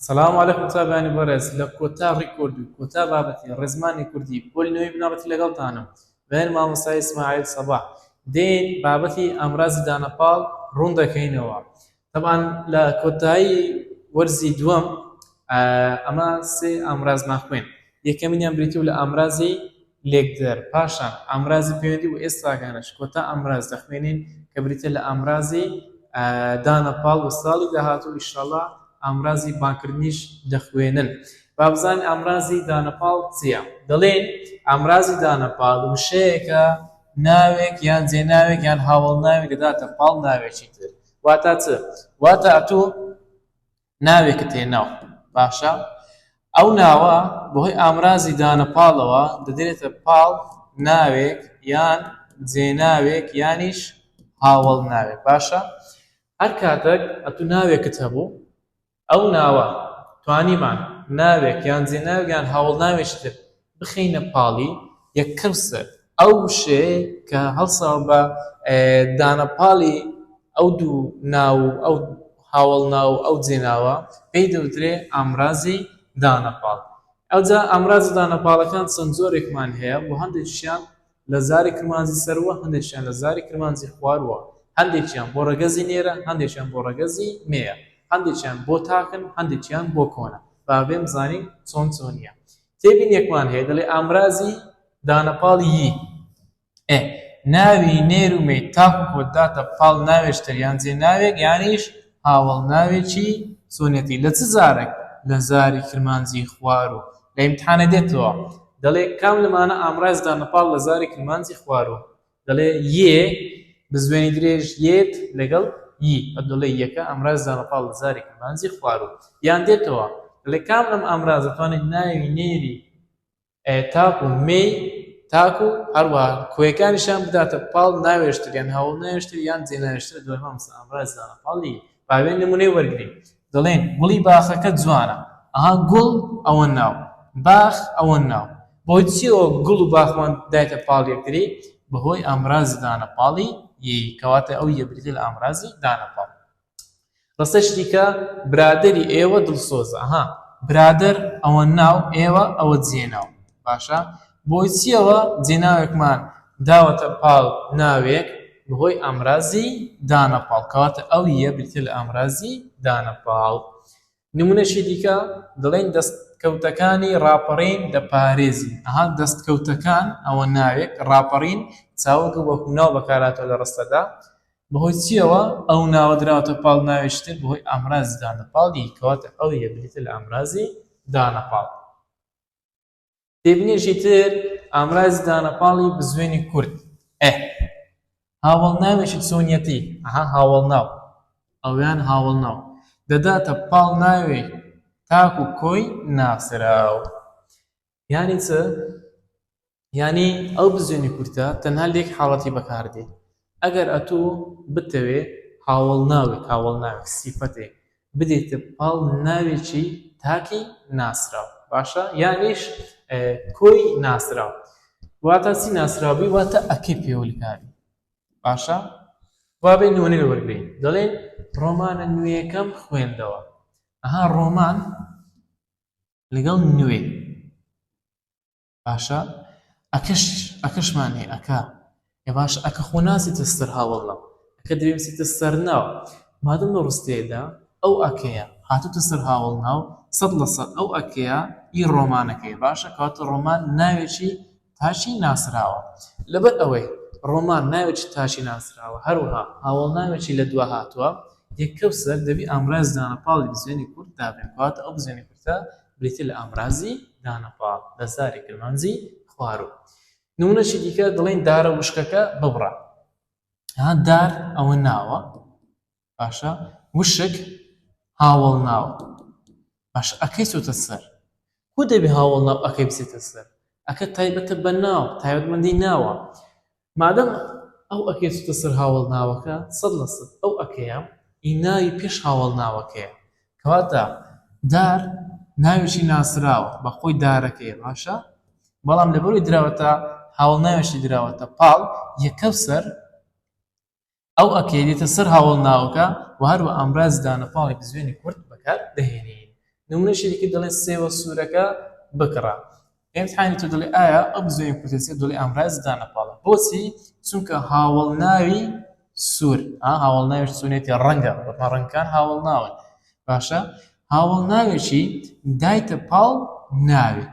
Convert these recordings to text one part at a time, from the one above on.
سلام علیکم قوتابیانی بەڕێز لە کۆتا record و کۆتا بابەتی ڕێزمانی کوردی پۆلی نۆی بنەڕەتی لەگەڵتانم من مامۆستای ئیسماعیل سەباح دێین بابەتی ئامرازی دانەپاڵ ڕوون دەکەینەوە تەبعەن لە کۆتایی وەرزی دووەم ئەمە سێ ئامرازمان خوێن یەکەمینیان بریتی بوو لە ئامرازی لێکدەر پاشان ئامرازی پەیوەندی و ئێستاکانش کۆتا ئامراز دەخوێنین کە بریتە لە ئامرازی دانەپاڵ و ساڵی داهاتوو ئیشەڵا ئامرازی بانگکردنیش دەخوێنن. با بزانین ئامرازی دانەپاڵ چییە؟ دەڵێین ئامرازی دانەپاڵ وشەیەکە ناوێک یان جێناوێک یان هاوەڵناوێک دەداتە پاڵ ناوێکی تر. واتە چ؟ واتە ئەتوو ناوێکت هەیە ناو باشە ئەو ناوە بەهۆی ئامرازی دانەپاڵەوە دەدرێتە پاڵ ناوێک یان جێناوێک یانیش هاوەڵ ناوێک باشە هەر کاتەک ئەتوو ناوێکت هەبوو ئەو ناوە توانیمان ناوێک یان جێناوێک یان هاوەڵناوێکی تر بخەینە پاڵی یەکەم سەر ئەو وشەیەی کە هەڵساوە بە دانەپاڵی ئەو دوو ناو و ئەو هاوەڵناو و ئەو جێناوە پێی دەوترێ ئامرازی دانەپاڵ. ئەوجا ئامرازە دانەپاڵەکان چەند جۆرێکمان هەیە و هەندێکیشیان لە زاری کرمانجی سەرووە هەندێکیان لە زاری کرمانجی خوارووە هەندێکیان بۆ ڕەگەزی نێرە هەندێکیان بۆ ڕەگەزی مێیە هەندێکیان بۆ تاکن هەندێکیان بۆ کۆنە با بێم بزانین چۆن چۆنیە تێبینیەکمان هەیە دەڵێ ئامرازی دانەپاڵی ی ئێ ناوی نێر و مێی تاک و کۆ داتە پاڵ ناوێکی تر یان جێ ناوێک یانیش هاوەڵ ناوێکی چۆنیەتی لە چ زارێک لە زاری کرمانجی خواروو لە ئیمتحانە دێتەوە دەڵێ کام لەمانە ئامراز دانە پاڵ لە زاری کرمانجی خواروو دەڵێ یێ بزوێنی درێژ یێت لەگەڵ ی دەڵێ یەکە ئامراز دانە پاڵ لە زاری کرمانجی خواروو یان دێتەوە دەڵێ کام لەم ئامرازە توانێت ناوی نێری تاک و مێی تاک و هەروەها کۆیەکانیشیان بداتە پاڵ ناوێشتر یان هاوڵ ناوێشتر یان جێناوێشتر دوای مامۆستا ئامراز دانە پاڵی باوێ نمونەی وەرگین دەڵێن گوڵی باخەکە جوانە ئەها گوڵ ئەوە ناو باخ ئەوە ناو بۆی چیەوە گوڵ و باخمان دایتە پاڵ یەکتری بەهۆی ئامرازی دانە پاڵی ی کەواتە ئەو یە بریتیە لە ئامرازی دانە پاڵ ڕستەی دیکە برادەری ئێوە دڵسۆزە ئەها برادەر ئەوە ناو ئێوە ئەوە جێناو باشە بۆی چیەوە جێناوێکمان داوەتە پاڵ ناوێک بەهۆی ئامرازی دانەپاڵ کەواتە ئەو یە بریتیە لە ئامرازی دانەپاڵ نمونەشی دیکە دەڵێن دەستکەوتەکانی ڕاپەڕین دەپارێزین ئەها دەستکەوتەکان ئەوە ناوێک ڕاپەڕین چاوگە وەکو ناو بەکارهاتوە لە ڕستەدا بەهۆی چیەوە ئەو ناوە دراوەتە پاڵ ناوێکی تر بەهۆی ئامرازی دانەپاڵی کەواتە ئەو یە بریتیە لە ئامرازی دانەپاڵ. تێبینیەکی تر ئامرازی دانەپاڵی بزوێنی کورت ئه هاوەڵناوێکی چۆنیەتی ئەها هاوەڵناو ئەویان هاوەڵناو دەداتە پاڵ ناوێک تاک و کۆی ناسراو یانی چ؟ یانی ئەو بزوێنی کورتە تەنها لە یەک حاڵەتی بەکاردێ ئەگەر ئەتوو بتەوێ هاوەڵناوێک هاوەڵناوێک سیفەتێک بدەیتە پاڵ ناوێکی تاکی ناسراو باشە یانیش کۆی ناسراو واتە چی ناسراوبی واتە ئەکەی پێوەلکاوی باشە وا بێ نمونەی وەرگین دەڵێن ڕۆمانە نوێیەکەم خوێندەوە ئەها ڕۆمان لەگەڵ نوێ باشە ئەکەش ئەکەشمان هەیە ئەکا ئێ باشە ئەکە خۆ ناچیتە سەر هاوەڵناو ئەکە دەبێ بچیتە سەر ناو مادەم لە ڕستەیەدا ئەو ئەکەیە هاتوتە سەر هاوەڵناو 100% ئەو ئەکەیە ئی ڕۆمانەکەیە باشە کەواتە ڕۆمان ناوێکی تاکی ناسراوە لەبەر ئەوەی ڕۆمان ناوێکی تاکی ناسراوە هەروەها هاوەڵناوێکی لە دوا هاتووە یەکەو سەر دەبی ئامراز دانەپاڵی بزوێنی کورت دابنێن کەواتە ئەو بزوێنی کورتە بریتیە لە ئامرازی دانەپاڵ لە زاری کرمانجی خواروو. نمونەشی دیکە دەڵێن دارە وشکەکە ببڕە. ها دار ئەوە ناوە باشە وشک هاوەڵ ناوە باشە ئەکەی چۆتە سەر کو دەبێ هاوەڵ ناو ئەکەی بچێتە سەر ئەکە تایبەتە بە ناو تایبەتمەندی ناوە مادەم ئەو ئەکەی چوتە سەر هاوەڵناوەکە 100% ئەو ئەکەیە ئی ناوی پێش هاوەڵناوەکەیە کەواتە دار ناوێکی ناسراوە بە خۆی دارەکەیە باشە بەڵام لەبەرەوەی دراوەتە هاوەڵناوێکی دراوەتە پاڵ یەکەو سەر ئەو ئەکەیە دێتە سەر هاوەڵناوەکە و هەروە ئامرازی دانەپاڵی بزوێنی کورت بەکار دەهێنین. نمونەشی دیکە دەڵێ سێوە سوورەکە بکڕە. ئیمتحانی تۆ دەڵێ ئایا ئەو بزوێنی کورتە چیە؟ دەڵێ ئامراز دانەپاڵە. بۆچی؟ چونکە هاوەڵناوی سوور، ئا هاوەڵناویش چۆنیەتی ڕەنگە، وتمان ڕەنگەکان هاوەڵناون. باشە هاوەڵناوێکی دایتە پاڵ ناوێک.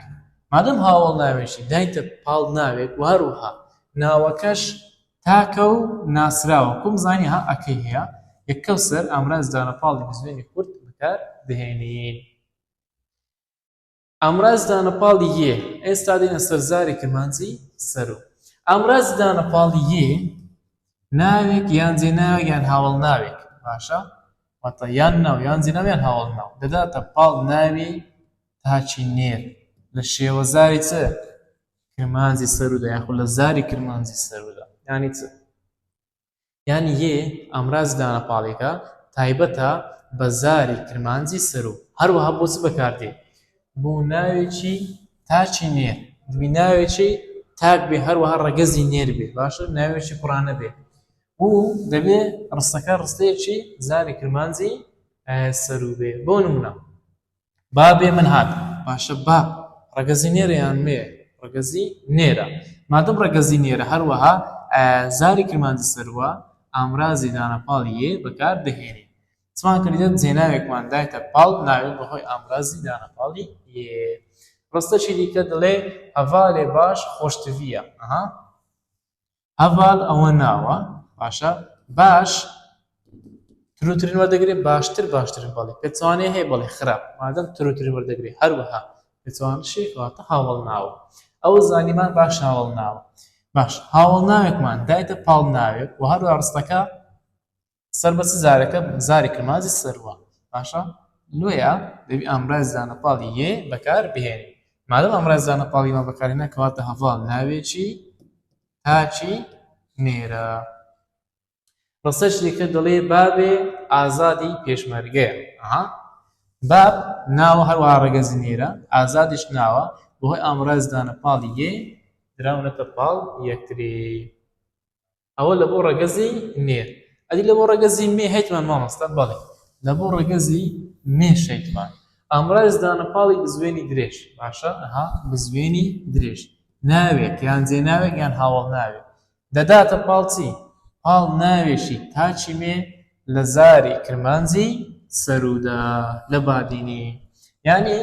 مادەم هاوەڵناوێکی دایتە پاڵ ناوێک و هەروەها ناوەکەش تاکە و ناسراوە کوم زانی ها ئەکەی هەیە یەکەو سەر ئامراز دانەپاڵی بزوێنی کورت بەکار دەهێنین. ئامراز دانەپاڵی یێ ئێستا دێنە سەر زاری کرمانجی سەروو. ئامرازی دانەپاڵی یێ ناوێک یان جێناوێک یان هاوەڵناوێک باشە واتە یان ناو یان جێناو یان هاوەڵناو دەداتە پاڵ ناوی تاکی نێر لە شێوەزاری چ کرمانجی سەروودا یاخود لە زاری کرمانجی سەروودا یانی چ؟ یانی یێ ئامرازی دانەپاڵێکە تایبەتە بە زاری کرمانجی سەروو هەروەها بۆ چ بەکاردێ؟ بۆ ناوێکی تاکی نێر دەبی ناوێکی تاک بێ هەروەها ڕەگەزی نێر بێ باشە ناوێکی کوڕانە بێ و دەبێ ڕستەکە ڕستەیەکی زاری کرمانجی سەروو بێ بۆ نمونە بابێ من هات باشە باب ڕەگەزی نێرە یان مێ ڕەگەزی نێرە مادەم ڕەگەزی نێرە هەروەها زاری کرمانجی سەروە ئامرازی دانەپاڵی یێ بەکار دەهێنین چمان کردێت جێناوێکمان دایتە پاڵ ناوێک بەهۆی ئامرازی دانەپاڵی یێ ڕستەشی دیکە دەڵێ هەڤالێ باش خۆشتڤیە ئەها هەڤال ئەوە ناوە باشە باش تروترین وەردەگرێ باشتر باشترین بەڵێ پێچەوانەی هەیە بەڵێ خراپ مادەم تروترین وەردەگرێ هەروەها پێچەوانەشی کەواتە هاوەڵ ناوە ئەو زانیمان باش هاوەڵ ناوە باش هاوەڵ ناوێکمان دایتە پاڵ ناوێک و هەروە ڕستەکە سەر بە چ زارەکە زاری کرمانجی سەروە باشە لۆیە دەبی ئامراز دانەپاڵی یێ بەکار بهێنین مادەم ئامراز دانەپاڵیمان بەکارهێنا کەواتە هەڤاڵ ناوێکی تاکی نێرە ڕستەش دیکە دەڵێ بابێ ئازادی پێشمەرگەیە ئەها باب ناوە هەروەها ڕەگەزی نێرە ئازادیش ناوە بەهۆی ئامراز دانەپاڵی یێ دراونەتە پاڵ یەکتری ئەوە لە بۆ ڕەگەزی نێر. ئەدی لە بۆ ڕەگەزی مێ هەیتمان مامۆستا؟ بەڵێ لە بۆ ڕەگەزی مێش هەیتمان. ئامراز دانەپاڵی بزوێنی درێژ. باشە ئەها بزوێنی درێژ. ناوێک یان جێناوێک یان هاوەڵناوێک دەداتە پاڵ چی؟ پاڵ ناوێکی تاکی مێ لە زاری کرمانجی سەروودا لە بادینی. یانی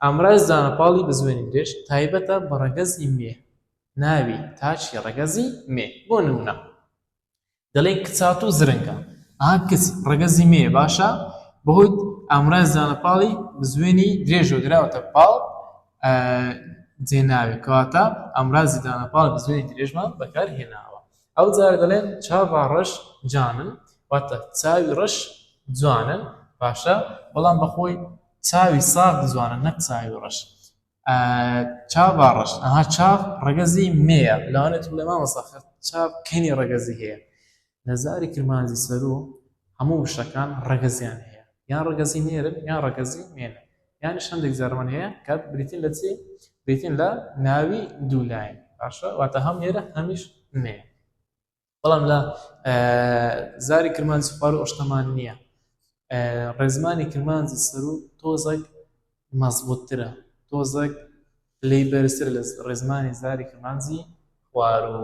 ئامراز دانەپاڵی بزوێنی درێژ تایبەتە بە ڕەگەزی مێ. ناوی تاکی ڕەگەزی مێ. بۆ نموونە دەڵێن کچات و زرنگە. ئەها کچ ڕەگەزی مێیە باشە بەهۆی ئامراز دانەپاڵی بزوێنی درێژەوە دراوەتە پاڵ جێناوێک کەواتە ئامرازی دانەپاڵ بزوێنی درێژمان بەکار هێناوە. ئەو جارە دەڵێن چاڤا ڕەش جانن واتە چاوی ڕەش جوانن باشە بەڵام بەخۆی چاوی ساغ جوانە نەک چاوی ڕەش. چاڤا ڕەش ئەها چاڤ ڕەگەزی مێیە لەوانەیە تۆ بڵێ مامۆستا خەر چاڤ کەنی ڕەگەزی هەیە لە زاری کرمانجی سەروو هەموو وشەکان ڕەگەزیان هەیە یان ڕەگەزی نێرن یان ڕەگەزی مێنە یانیش هەندێک جارمان هەیە کە بریتین لە چی بریتین لە ناوی دوولایەن باشە واتە هەم نێرە هەمیش مێ بەڵام لە زاری کرمانجی خوارو ئەو شتەمان نییە ڕێزمانی کرمانجی سەرو تۆزێک مەزبوتترە تۆزێک پلەی بەرزتر لە ڕێزمانی زاری کرمانجی خوارو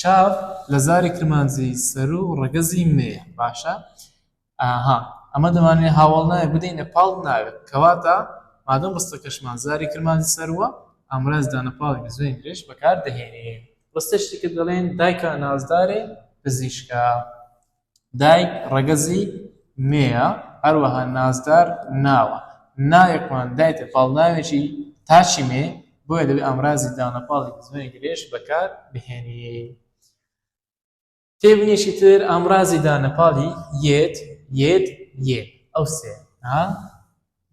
چاو لە زاری کرمانجی سەرو ڕەگەزی مێ باشە ئاها ئەمە دەمانەوێت هاوەڵناوێک بدەینە پاڵ ناوێک کەواتە مادەم ڕستەکەشمان زاری کرمانجی سەرووە ئامراز دانە پاڵی بزوێنی درێژ بەکار دەهێنین ڕستەشی کە دەڵێن دایکە نازدارێ پزیشکە دایک ڕەگەزی مێیە هەروەها نازدار ناوە ناوێکمان دایتە پاڵ ناوێکی تاچی مێ بۆیە دەبێت ئامرازی دانەپاڵی بزوێنی درێژ بەکار بهێنین تێبینیەکی تر ئامرازی دانەپاڵی یێت، یێد، یێ ئەو سێ ها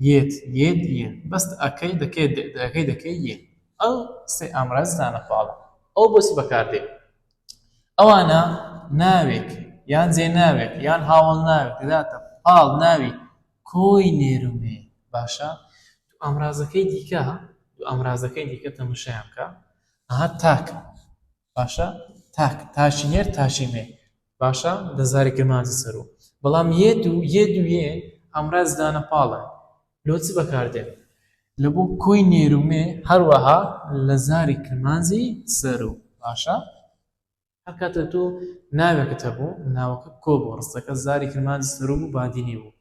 یێت، یێد، یێ بەست ئەکەی دەکەی دەکەی دەکەی یێ ئەو سێ ئامراز دانەپاڵە ئەو بۆچی بەکاردێ ئەوانە ناوێک یان جێ ناوێک یان هاوەڵ ناوێک دەداتە پاڵ ناوی کۆی نێرومێ باشە دوو ئامرازەکەی دیکە دوو ئامرازەکەی دیکە تەمەشایان بکە ئەها تاکە باشە تاک تاکی نێر تاکی مێ باشە دەزاری کرمانجی سەروو بەڵام یێ دوو یێ دوو یێ ئامراز دانە پاڵن. لۆ چ بەکاردێن؟ لە بۆ کۆی نێر و مێ هەروەها لە زاری کرمانجی سەروو. باشە هەر کاتێ تۆ ناوێکت هەبوو ناوەکە کۆ بوو ڕستەکە زاری کرمانجی سەروو بوو بادینی بوو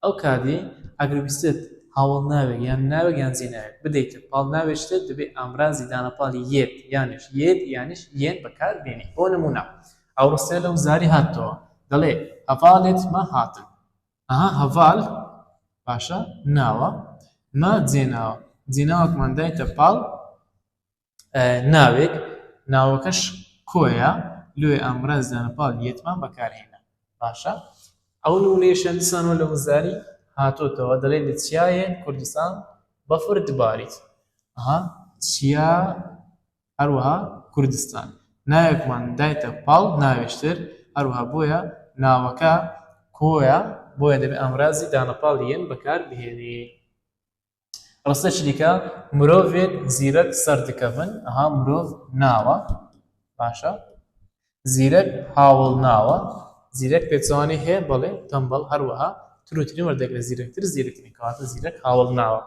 ئەو کاتی ئەگەر ویستت هاوەڵ ناوێک یان ناوێک یان جێناوێک بدەیتە پاڵ ناوێکی تر دەبێ ئامرازی دانەپاڵی یێت یانیش یێت یانیش یێن بەکار بێنی بۆ نموونە ئەو ڕستەیە لەو زاری هاتەوە دەڵێ هەڤاڵێت مە هاتن ئەها هەڤال باشە ناوە مە جێناوە جێناوەکمان دایتە پاڵ ناوێک ناوەکەش کۆیە لۆیە ئامراز دانەپاڵ یەتمان بەکارهێنا باشە ئەو نمونەیەشیان دیسانەوە لە وزاری هاتۆتەوە دەڵێ لە چیایێن کوردستان بەفر دباریت ئەها چیا هەروەها کوردستان ناوێکمان دایتە پاڵ ناوێشتر هەروەها بۆیە ناوەکە کۆیە بۆیە دەبێ ئامرازی دانەپاڵ یەن بەکار بهێنین. ڕستەکی دیکە مرۆڤێک زیرەک سەردکەڤن ئەها مرۆڤ ناوە باشە زیرەک هاوڵ ناوە زیرەک پێچەوانەی هەیە بەڵێ تەمبەڵ هەروەها تروترین وەردەگرە زیرەکتر زیرەکترین کەواتە زیرەک هاوڵ ناوە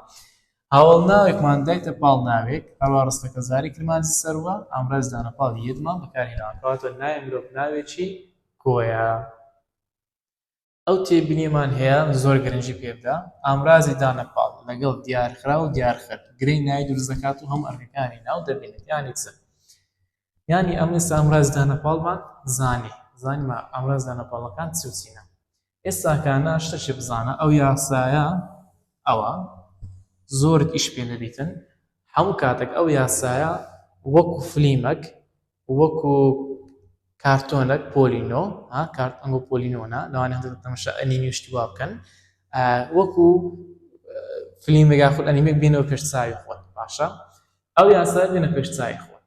هاوڵ ناوێکمان دایتە پاڵ ناوێک هەروە ڕستەکە زاری کرمانجی سەروە ئامراز دانە پاڵ یەدمان بەکارهێناوە کەواتە ناوی مرۆڤ ناوێکی کۆیە ئەو تێبینیەمان هەیە زۆر گرنگی پێ بدە، ئامرازی دانە پاڵ لەگەڵ دیارخراو و دیارخەر گرێی ناوی دروست دەکات و هەموو ئەرکەکانی ناو دەبینێت یانی چ؟ یانی ئەم ئێستا ئامرازی دانە پاڵمان زانی زانیمان ئامراز دانە پاڵەکان چ و چینە ئێستاکانە شتەکی بزانە ئەو یاسایە ئەوە زۆرت ئیش پێ نەبیتن هەموو کاتێک ئەو یاسایە وەکو فلیمەک وەکو کارتۆنەک پۆلینۆ ها کارت ئەنگۆ پۆلینۆنا لەوانەیە هەندێک تەماشا ئەنیمی و شتی وا بکەن وەکو فلیمێک یاخود ئەنیمێک بینەوە پێش چاوی خۆت باشە ئەو یاسا بینە پێش چاوی خۆت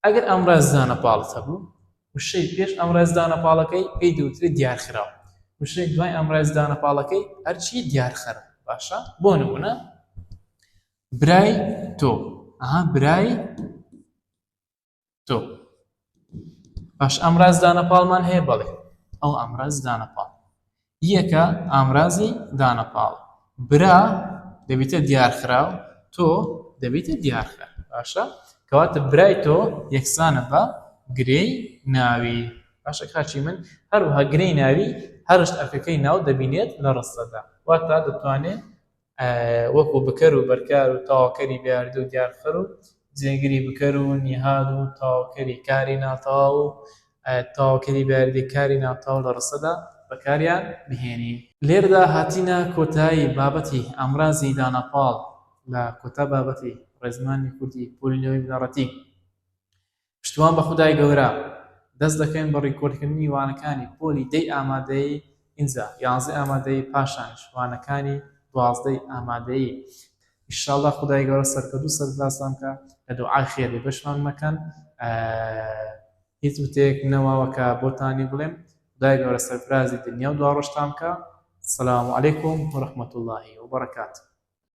ئەگەر ئەم ڕێزدانە پاڵت هەبوو وشەی پێش ئەم ڕێزدانە پاڵەکەی پێی دەوترێت دیارخراو وشەی دوای ئەم ڕێزدانە پاڵەکەی هەرچی دیارخەرە باشە بۆ نمونە برای تۆ ئەها برای تۆ باش ئامراز دانەپاڵمان هەیە بەڵێ ئەو ئامراز دانەپاڵ یەکە ئامرازی دانەپاڵ برا دەبیتە دیارخراو تۆ دەبیتە دیارخەر باشە کەواتە برای تۆ یەکسانە بە گرێی ناوی باشە کاچی من هەروەها گرێی ناوی هەرشت ئەرکەکەی ناو دەبینێت لە ڕستەدا واتە دەتوانێت وەکو بکەر و بەرکار و تەواوکەری بەیاردە و دیارخەر و جێگری بکەر و نیهاد و تەواوکەری کاری ناتەواو و تەواوکەری بەیاردەی کاری ناتەواو لە ڕستەدا بەکاریان بهێنین. لێرەدا هاتینە کۆتایی بابەتی ئامرازی دانەپاڵ لە کۆتا بابەتی ڕێزمانی کوردی پۆلی نۆی بنەڕەتی. پشتیوان بە خودای گەورە دەست دەکەین بە ڕیکۆردکردنی وانەکانی پۆلی دەی ئامادەیی ئینجا یانزەی ئامادەیی پاشانیش وانەکانی دوازدەی ئامادەیی ئیشاڵڵا خودای گەورە سەرکەوتوو سەرفرازتان بکا لە دوعای خێر بێ بەشمان مەکەن هیچ وتەیەک نەماوە کە بۆتانی بڵێم خودای گەورە سەرفرازی دنیا و دواڕۆژتان بکا سلام علیکم ورحمة الله وبرکاته.